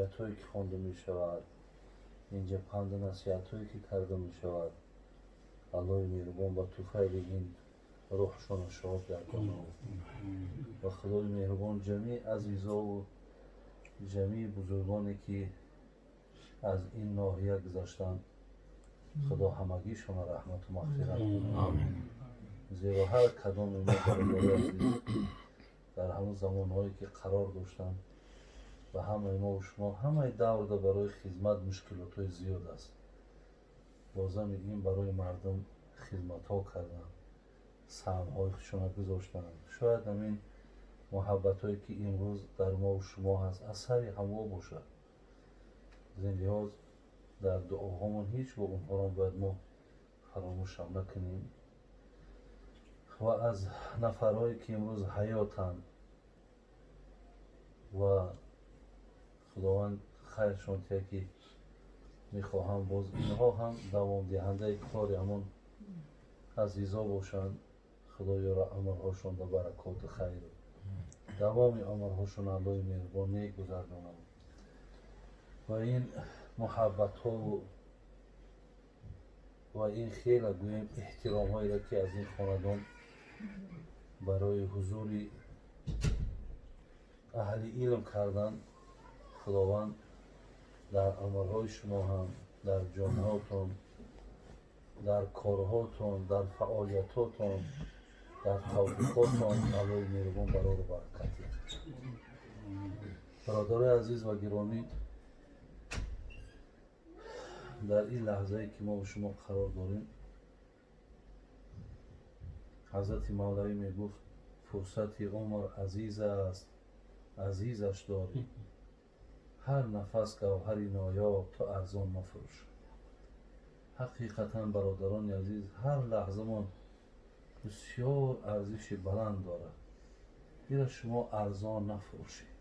Оятҳое ки хонда мешавад, инҷа панду насиҳатҳое ки карда мешавад, Аллоҳи меҳрубон ба туфайли ин рӯҳшона шод гардонад ва Худои меҳрубон ҷамеи азизову ҷамеи бузургоне ки аз ин ноҳия гузаштанд, Худо ҳамагишона раҳмату мағфират кунад. Зеро ҳар кадоми мо, бародари азиз, дар ҳамон замонҳое ки қарор доштанд, ба ҳамаи мо шумо ҳамаи даврда барои хизмат мушкилотҳои зиёд аст. Лозами ин барои мардум хизматҳо кардан, саҳмҳои худшона гузоштанд. Шояд ҳамин муҳаббатҳое ки имрӯз дар мову шумо ҳаст, асари ҳамо бошад. Аз ин лиҳоз дар дуоҳомон ҳеҷ гоҳ онҳоро бояд мо фаромӯшам накунем ва аз нафарҳое ки имрӯз ҳаётанд ва Худованд хайршон диҳад, ки мехоҳам боз инҳо ҳам давомдиҳандаи кори ҳамон азизо бошанд. Худо ёра умрҳошонда баракоту хайр, давоми умрҳошон Аллоҳи меҳрубон нек гузардонад ва ин муҳаббатҳову ва ин хела гӯем эҳтиромҳоеро ки аз ин хонадон барои ҳузури аҳли илм кардан, Худованд дар амалҳои шумо ҳам, дар ҷонҳотон, дар корҳотон, дар фаъолиятҳотон, дар тавфиқотон Аллоҳи меҳрубон барору баракат диҳад. Бародарои азиз ва гиромӣ, дар ин лаҳзае ки мо шумо қарор дорем, ҳазрати Мавлавӣ мегуфт: фурсати умр азиз аст, азизаш дорӣ, ҳар нафас гавҳари ноёб, ту арзон мафурӯш. Ҳақиқатан, бародарони азиз, ҳар лаҳзамон бисёр арзиши баланд дорад. Ира шумо арзон нафурӯшед.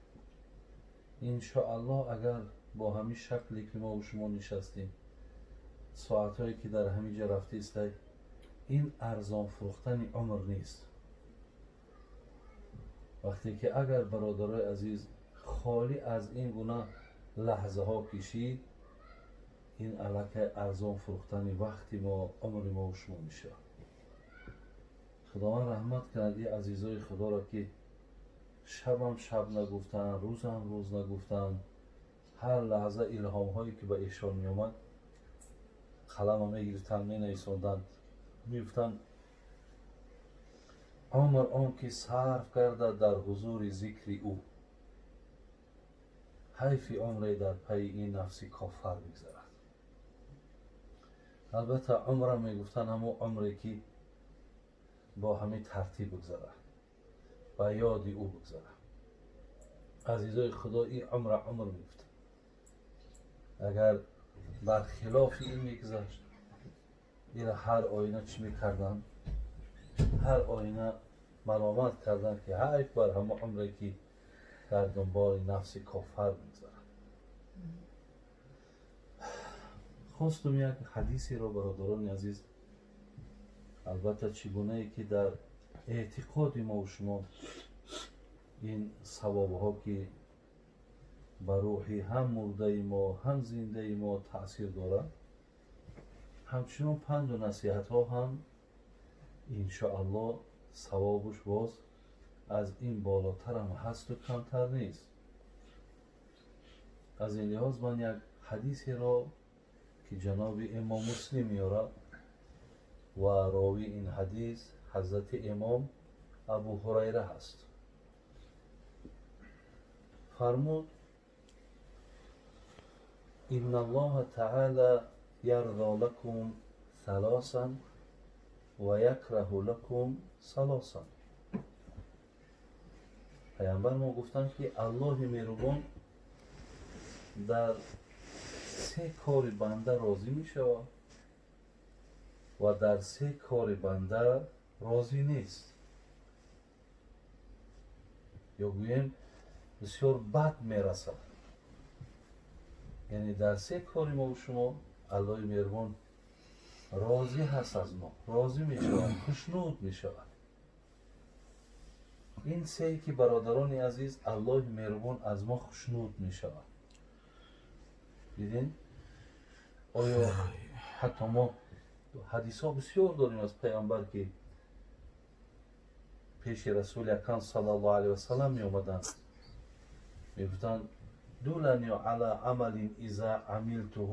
Иншоаллоҳ, агар бо ҳамин шакле ки мо шумо нишастем, соатҳое ки дар ҳамин ҷо рафтаистай, ин арзон фурӯхтани умр нест. Вақте ки агар, бародарои азиз, холӣ аз ин гуна лаҳзаҳо кишид, ин аллакай арзон фурӯхтани вақти мо, умри мо шумо мешавад. Худованд раҳмат кунад ин азизои Худоро, ки шабам шаб нагуфтанд, рӯзам рӯз нагуфтанд, ҳар лаҳза илҳомҳое ки ба эшон меомад, қалама мегирифтанд, менависонданд, мегуфтанд: умр он ки сарф гардад дар ҳузури зикри ӯ, ҳайфи умре дар пайи ин нафси кофар бигзарад. Албатта, умрам мегуфтанд ҳамон умре ки бо ҳамин тартиб бигзарад, ба ёди ӯ бигзарад. Азизои Худо, ин умра умр мегуфтанд. Агар бар хилофи ин мегузашт, ира ҳар оина чӣ мекарданд? Ҳар оина маломат карданд, ки ҳайф бар ҳамон умре ки дар дунболи нафси кофар мегузарад. Хостум як ҳадисеро, бародарони азиз, албатта, чӣ гунае ки дар эътиқоди мо шумо ин савобҳо ки ба рӯҳи ҳам мурдаи мо, ҳам зиндаи мо таъсир дорад, ҳамчунон панду насиҳатҳо ҳам иншоаллоҳ савобуш боз аз ин болотарам ҳасту камтар нест. Аз ин лиҳоз ман як ҳадисеро ки ҷаноби имом Муслим меорад ва ровии ин ҳадис ҳазрати имом Абу Ҳурайра ҳаст, фармуд: инна Аллоҳа таъала ярзо лакум салосан ва якраҳу лакум салосан. Паямбар мо гуфтанд, ки Аллоҳи меҳрубон дар се кори банда розӣ мешавад ва дар се кори банда розӣ нест, ё гӯем бисёр бад мерасад. Яъне дар се кори мо шумо Аллоҳи меҳрубон розӣ ҳаст, аз мо розӣ мешавад, хушнуд мешавад. Ин сее ки, бародарони азиз, Аллоҳи меҳрубон аз мо хушнуд мешавад. Дидин, оё ҳатто мо ҳадисҳо бисёр дорем аз пайғамбар, ки пеши Расули Акрам саллаллоҳу алайҳи васаллам меомаданд, мегуфтанд: دلني على عمل إذا عملته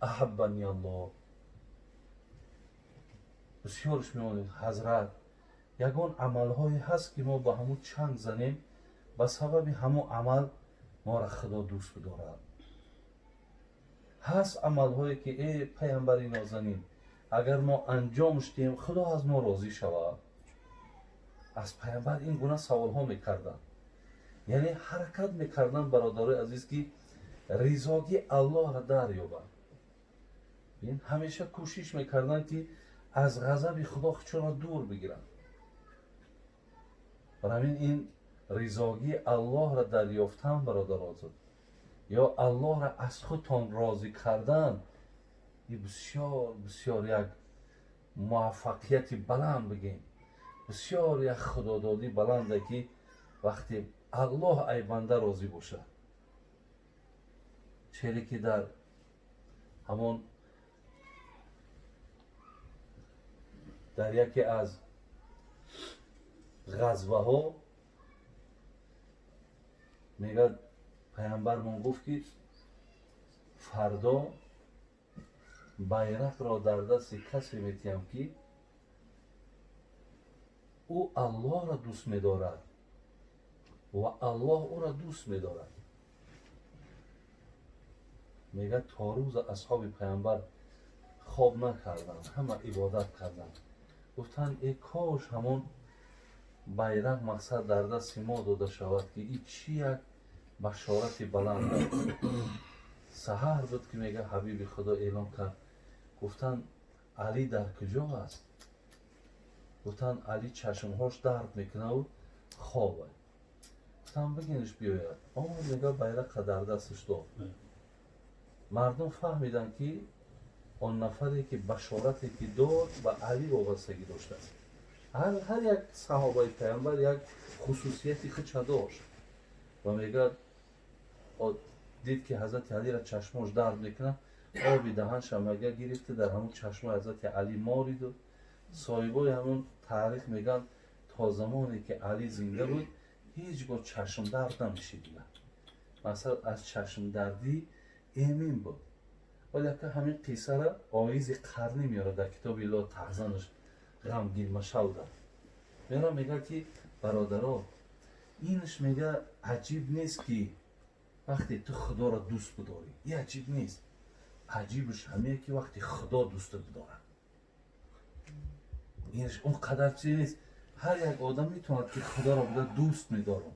أحبني الله. Бисёрш меомад: ҳазрат, ягон амалҳое ҳаст, ки мо ба ҳамун чанг занем, ба сабаби ҳамун амал моро Худо дӯст бидорад? Ҳаст амалҳое, ки, э пайғамбари нозанин, агар мо анҷомш диҳем, Худо аз мо розӣ шавад? Аз пайғамбар ин гуна саволҳо мекарданд, яъне ҳаракат мекарданд, бародарои азиз, ки ризогии Аллоҳро дарёбанд. Ҳамеша кӯшиш мекарданд, ки аз ғазаби Худо худшонро дур бигиранд. Бар ҳамин ин ризогии Аллоҳро дарёфтан, бародаро, ё Аллоҳро аз худтон розӣ кардан, ин бисёр бисёр як муваффақияти баланд бигем, бисёр як худододӣ баланде, ки вақте Аллоҳ ай банда розӣ бошад. Чере ки дар ҳамон дар яке аз ғазваҳо мегӯяд, пайғамбармон гуфт, ки фардо байрақро дар дасти касе метиҳам, ки ӯ Аллоҳро дӯст медорад ва Аллоҳ ӯро дӯст медорад. Мегӯяд, то рӯза асҳоби пайғамбар хоб накарданд, ҳама ибодат карданд. Гуфтанд: э кош ҳамон байрақ, мақсад, дар дасти мо дода шавад, ки и чӣ як башорати баланд аст. Саҳар буд, ки мега ҳабиби Худо эълон кард. Гуфтанд: Алӣ дар куҷо аст? Гуфтанд: Алӣ чашмҳош дард мекунаву хоб. Гуфтанд: бигинаш биёяд. Омад, мега, байрақа дар дасташ дод. Мардум фаҳмиданд, ки он нафаре, ки башорате ки дод, ба Алӣ вобастагӣ доштааст. Ҳар як саҳобаи пайғамбар як хусусияти худша дошт. Ва мегӯяд, дид, ки ҳазрати Алиро чашмош дард мекунад, оби даҳанша, мега, гирифта, дар ҳамун чашмои ҳазрати Алӣ мориду. Соҳибои ҳамун таърих мегӯянд, то замоне ки Алӣ зинда буд, ҳеҷ гоҳ чашмдард намешидида, масалан, аз чашмдардӣ эмин буд. Вале ака ҳамин қиссара Оизи Қарнӣ меорад дар китоби Ло таҳзанаш, ғамгин машавда меора. Мегӯяд, ки бародаро, инш, мега, аҷиб нест, ки вақте ту Худоро дӯст бидорӣ, и аҷиб нест. Аҷибш ҳамее, ки вақте Худо дӯстат бидорад. Инш он қадар чизе нест. Ҳар як одам метавонад, ки Худоро буда дӯст медорам.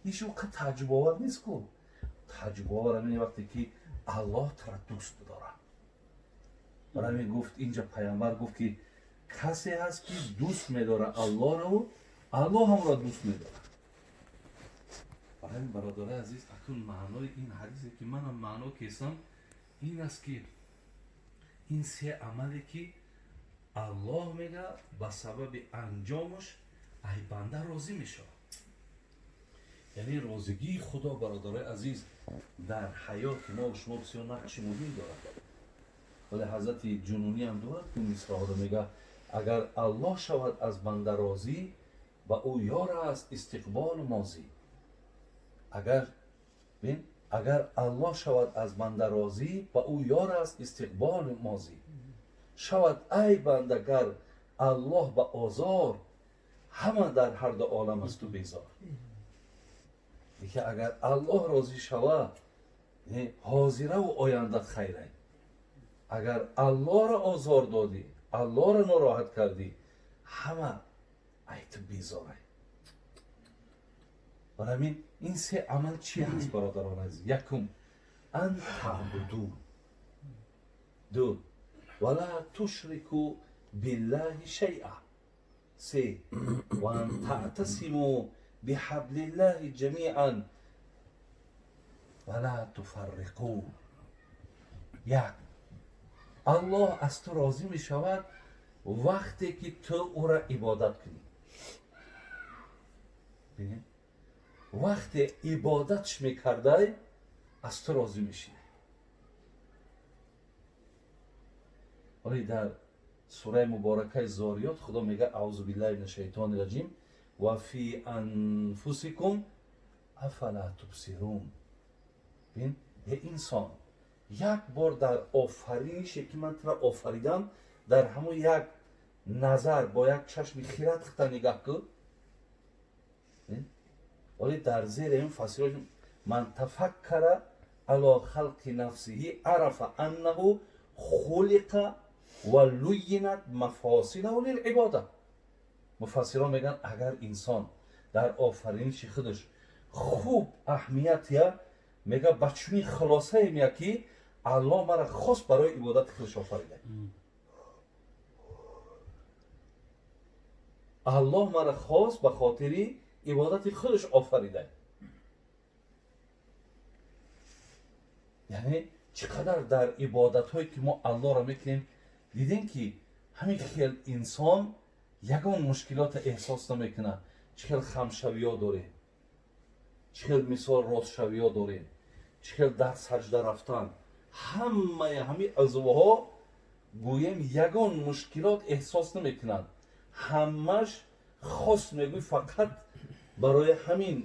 Иш он қадр тааҷҷубовар нест ку. Тааҷҷубовар ҳамин вақте ки Аллоҳ тура дӯст бидорад. Бар ҳамин гуфт, инҷа пайғамбар гуфт, ки касе ҳаст, ки дӯст медорад Аллоҳро, Аллоҳ ҳамро дӯст медорад. Бар ҳамин, бародарои азиз, акнун маънои ин ҳадисе, ки манам маъно кесам, ин аст, ки ин се амале, ки Аллоҳ мега, ба сабаби анҷомаш ай банда розӣ мешавад, яъне розигии Худо, бародарои азиз, дар ҳаёти мо шумо бисёр нақши муҳим дорад. Вале ҳазрати Ҷунунӣ ҳам дорад, ки мисраҳоро мега: агар Аллоҳ шавад аз банда розӣ, ба ӯ ёр аст истиқболу мозӣ. Агар бин, агар Аллоҳ шавад аз банда розӣ, ба ӯ ёр аст истиқболу мозӣ. Шавад ай бандагар Аллоҳ ба озор, ҳама дар ҳар ду олам аз ту безор. Ки агар Аллоҳ розӣ шавад, ҳозираву ояндат хайрай. Агар Аллоҳро озор додӣ, Аллоҳро нороҳат кардӣ, ҳама ай ту безорай. Барои ҳамин ин се амал чи ҳаст, бародарон азиз? Якум: أن تعبدوا. Ду: ولا تشركوا بالله شيئا. Се: وأن تعتصموا بحبل الله جميعا ولا تفرقوا. Як: Аллоҳ аз ту розӣ мешавад, вақте ки ту ӯра ибодат кунӣ. Бинед, вақте ибодатш мекардай, аз ту розӣ мешид. Вале дар сураи муборакаи Зориёт Худо мегӯяд: аузу биллаҳи мина шайтони раҷим ва фи анфусикум афала тубсирун. Бин, е инсон, як бор дар офаринише ки ман туро офаридам, дар ҳамон як назар бо як чашми хират хита нигаҳ кун. Вале дар зери ин фасилот ман тафаккара ало халқи нафсиҳи арафа аннаҳу хулиқа ва луйинат мафосилаҳу лилибода. Муфассирон мегӯянд, агар инсон дар офариниши худаш хуб аҳамият я мега, ба чунин хулосае меяд, ки Аллоҳ мара хос барои ибодати худаш офарида. Аллоҳ мара хос ба хотири ибодати худаш офарида. Яъне чӣ қадар дар ибодатҳое ки мо Аллоҳро мекунем, дидем ки ҳамин хел инсон ягон мушкилота эҳсос намекунад. Чӣ хел хамшавиё дорем, чӣ хел мисол ростшавиё дорем, чӣ хел дар саҷда рафтан, ҳамаи ҳамин узвҳо гӯем ягон мушкилот эҳсос намекунанд. Ҳамаш хос мегӯй фақат барои ҳамин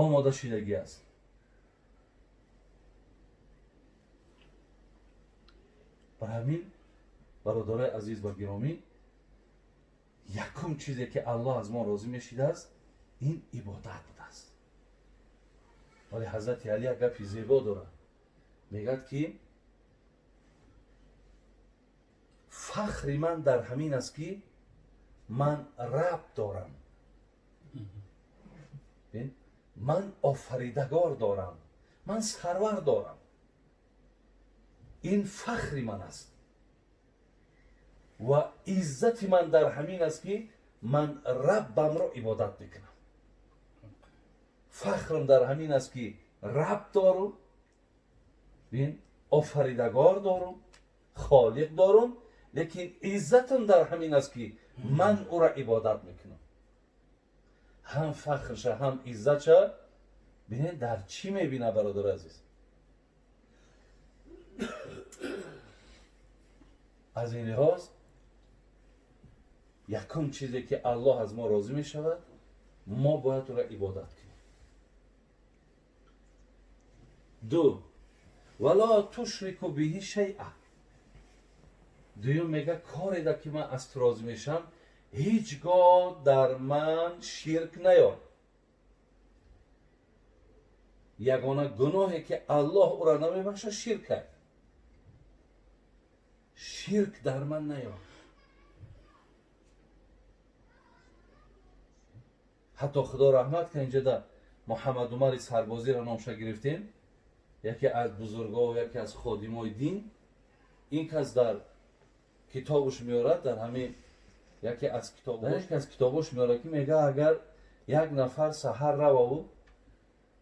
омода шидагӣ аст. Барои ҳамин, бародарои азиз ва гиромӣ, якум чизе ки Аллоҳ аз мо розӣ мешидааст, ин ибодат будааст. Вале Ҳазрати Али як гапи зебо дорад, мегӯяд ки фахри ман дар ҳамин аст, ки ман раб дорам, ман офаридагор дорам, ман сарвар дорам. Ин фахри ман аст ва иззати ман дар ҳамин аст, ки ман раббамро ибодат мекунам. Фахрам дар ҳамин аст, ки раб дорум, офаридагор дорум, холиқ дорум, лекин иззатам дар ҳамин аст, ки ман ӯро ибодат мекунам. Ҳам фахрша, ҳам иззатша бинед дар чӣ мебина, бародари азиз. Аз ин лиҳоз якум чизе ки Аллоҳ аз мо розӣ мешавад, мо бояд ӯро ибодат кунем. Ду, вала тушрику биҳи шайъа. Дуюм мега, кореда ки ман аз ту розӣ мешавам, ҳеҷ гоҳ дар ман ширк наёр. Ягона гуноҳе ки Аллоҳ ӯро намебахшад, ширк аст. Ширк дар ман наёр. Ҳатто Худо раҳмат кунад, инҷода Муҳаммад Умари Сарбозиро номша гирифтем, яке аз бузургҳо ва яке аз ходимои дин. Ин кас дар китобаш меорад, дар ҳамин яке аз китобҳош, яке аз китобҳош меорад, ки мега, агар як нафар саҳар рававу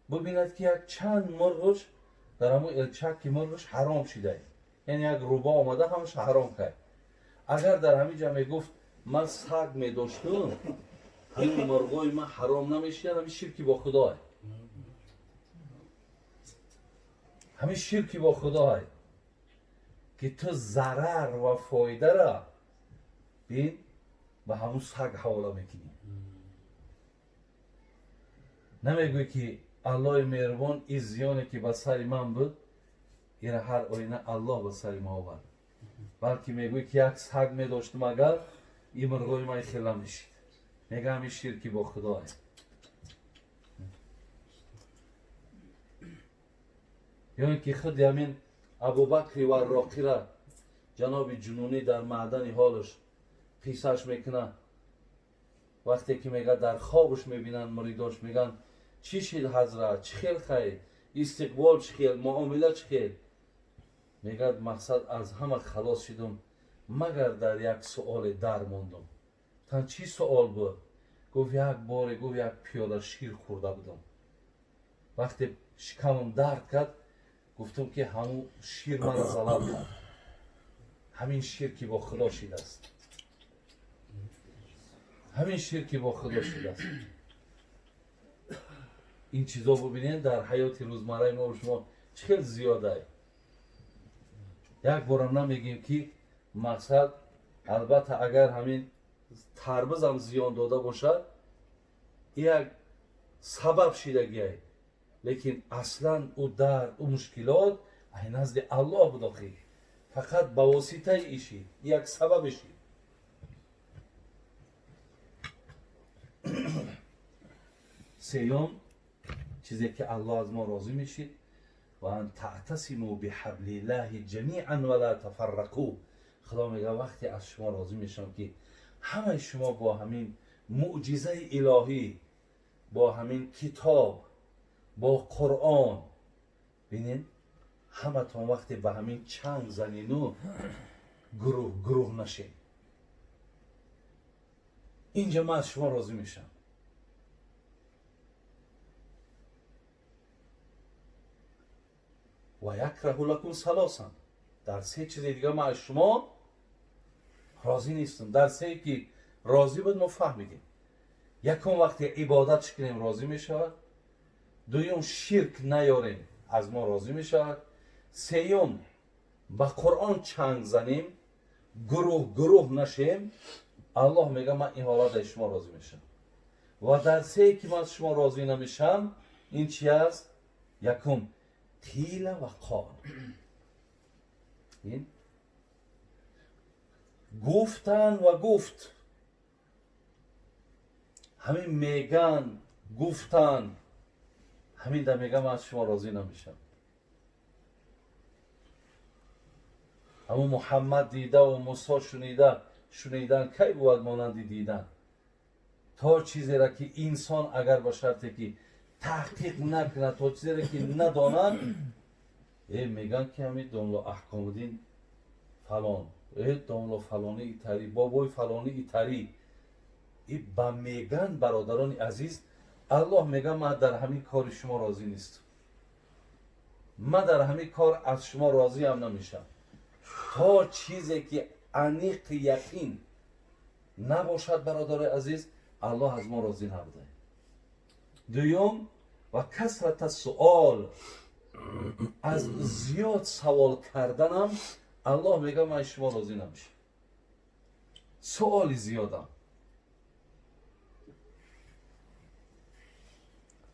бубинад, ки як чанд мурғаш дар ҳамон элчаки мурғаш ҳаром шидае, яъне як рӯба омада ҳамаш ҳаром кард. Агар дар ҳамин ҷа мегуфт, ман саг медоштум, ҳамин мурғои ман ҳаром намешидан, ҳамин ширки бо худое, ҳамин ширки бо худое, ки ту зарар ва фоидара бин ба ҳамун саг ҳавола мекунӣ. Намегӯӣ ки Аллоҳи меҳрубон, ин зиёне ки ба сари ман буд, ира ҳар оина Аллоҳ ба сари ма овард, балки мегӯӣ ки як саг медоштум, агар ин мурғои ман хел намешид. Мега, ҳамин ширки бо худое. Ё ин ки худи ҳамин Абубакри Варроқира ҷаноби Ҷунунӣ дар маъдани ҳолаш қиссаш мекунад. Вақте ки мега, дар хобаш мебинанд муридош, мегӯянд: чӣ шид, ҳазрат, чӣ хел хайр, истиқбол чӣ хел, муомила чӣ хел? Мегӯяд, мақсад аз ҳама халос шидум, магар дар як суоле дар мондум. Тан чӣ суол буд? Гуфт, як боре, гуфт, як пиёла шир хӯрда будам, вақте шикамам дард кард, гуфтам ки ҳамун шир мара залал кард. Ҳамин шир ки бо Худо шидааст, ҳамин шир ки бо Худо шидааст. Ин чизо бубинед, дар ҳаёти рӯзмарраи мо шумо чӣ хел зиёдае. Як борам намегем ки мақсад, албатта агар ҳамин тарбизам зиён дода бошад, як сабаб шидагиай, лекин аслан ӯ дард, ӯ мушкилот ай назди Аллоҳ буд, охи фақат ба воситаи иши як сабаб иши. Сеюм чизе ки Аллоҳ аз мо розӣ мешид, ва ан таътасиму биҳаблиллаҳи ҷамиан ва ла тафаррақу. Худо мегӯяд вақте аз шумо розӣ мешавам ки ҳамаи шумо бо ҳамин мӯъҷизаи илоҳӣ, бо ҳамин китоб, бо Қуръон, бинед ҳаматон вақте ба ҳамин чанг занину гурӯҳ гурӯҳ нашед, инҷа ман аз шумо розӣ мешавам. Ва якраҳу лакум салосан, дар се чизи дига ман аз шумо розӣ нестам. Дар се ки розӣ буд мо фаҳмидем. Якум вақте ибодат кунем розӣ мешавад, дуюм ширк наёрем аз мо розӣ мешавад, сеюм ба Қуръон чанг занем, гурӯҳ гурӯҳ нашем, Аллоҳ мегӯяд ман ин ҳолат аз шумо розӣ мешавам. Ва дар сее ки ман аз шумо розӣ намешавам ин чи аст? Якум қила ва қол, ин гуфтан ва гуфт, ҳамин меган гуфтан, ҳамин да меган ман аз шумо розӣ намешавам. Ҳамун Муҳаммад дидаву Мусо шунида, шунидан кай бувад монанди дидан? То чизеро ки инсон агар ба шарте ки таҳқиқ накунад, то чизеро ки надонад, меган ки ҳамин домло Аҳкомуддин фалон, домло фалони итари, бобои фалони итари, и ба меган бародарони азиз, Аллоҳ меган ман дар ҳамин кори шумо розӣ нестам, ман дар ҳамин кор аз шумо розиам намешавам. То чизе ки аниқ яқин набошад бародарои азиз, Аллоҳ аз мо розӣ набуда. Дуюм ва касрата суол, аз зиёд савол карданам Аллоҳ мегӯяд ман аз шумо розӣ намешавам. Суоли зиёдам.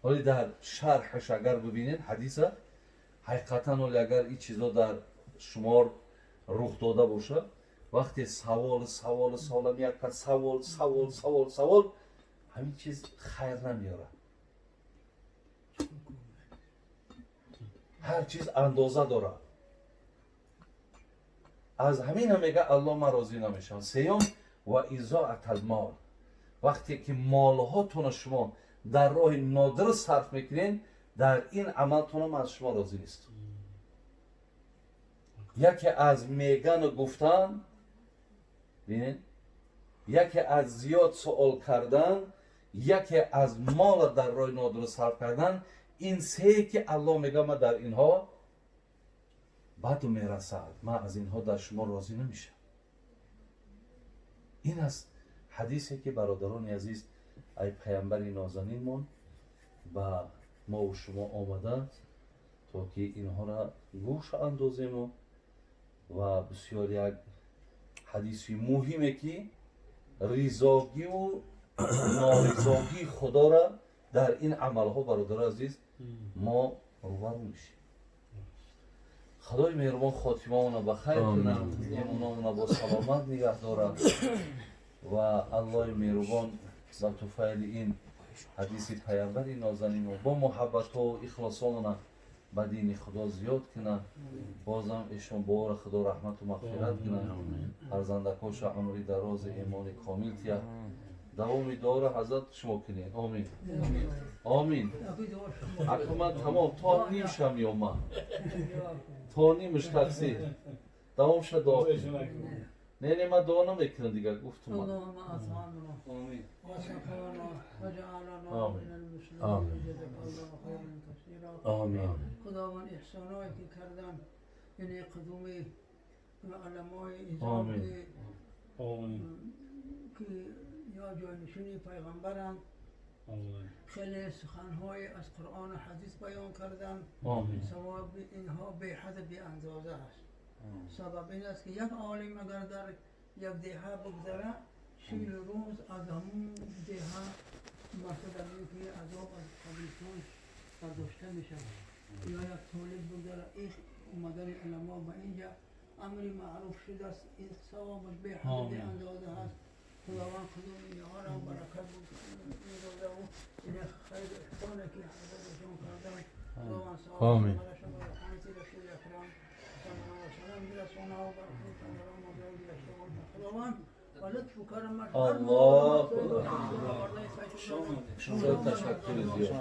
Ҳоли дар шарҳаш агар бибинед ҳадиса, ҳақиқатан ҳоли агар ин чизо дар шумор рух дода бошад, вақте савол савол савол як савол савол савол савол, ҳамин чиз хайр намеорад. Ҳар чиз андоза дорад. Аз ҳамин ҳам мегӯяд Аллоҳ ман розӣ намешавам. Сеюм ва изоатал мол, вақте ки молҳотонро шумо дар роҳи нодуруст сарф мекунед, дар ин амалтона ман аз шумо розӣ нестам. Яке аз мегану гуфтан, бинед, яке аз зиёд суол кардан, яке аз мола дар роҳи нодуруст сарф кардан, ин сее ки Аллоҳ мегӯяд ман дар инҳо баду мерасад, ман аз инҳо дар шумо розӣ намешавам. Ин аст ҳадисе ки бародарони азиз ай паямбари нозанинмон ба мову шумо омадааст, то ки инҳоро гӯш андозему ва бисёр як ҳадиси муҳиме ки ризогиву норизогии худоро дар ин амалҳо бародари азиз мо рӯбарӯ мешем. Худои меҳрубон хотимаонро ба хайр кунад, имонамонро бо саломат нигаҳ дорад ва Аллоҳи меҳрубон ба туфайли ин ҳадиси паямбари нозанинмо бо муҳаббатҳо ихлосонона ба дини Худо зиёд кунад. Бозам эшон бовара Худо раҳмату мағфират кунад, фарзандакоша умри дарози имони комил тиҳад. Давоми дуоро ҳазрат шумо кунед. Омин, омин. Ака ман тамом то ним шам ё ман то нимш такси давом ша дуо кунед. Не, не, ман дуо намекунам дигар, гуфтум ман. Омин. Омин. Омин. Худованд эҳсоное ки кардан, яъне қудуми уламои Омин. ки ё ҷойнишини пайғамбаранд, хеле суханҳое аз Қуръону ҳадис баён карданд. Омин. Савоби инҳо беҳаду беандоза аст. Сабаб ин аст, ки як олим агар дар як деҳа бигзара, 40 рӯз аз ҳамун деҳа масалан ки азоб аз қабристон бардошта мешавад. Ё як толиб бигзара, ин омадани уламо ба инҷа амри маъруф шудааст, ин савобаш беҳад беандоза ҳаст. Худованд қудуми инҳоро баракат медодаву ин хайр эҳсоне ки ҳазратшон кардан, Худованд Омин. савоб барои расули акрам саллаллоҳу алайҳи васаллам бирасонав, баракат падарон, модарон, гузаштагон. Худованд ба лутфу карамаш Аллоҳ. Çok teşekkür ediyorum.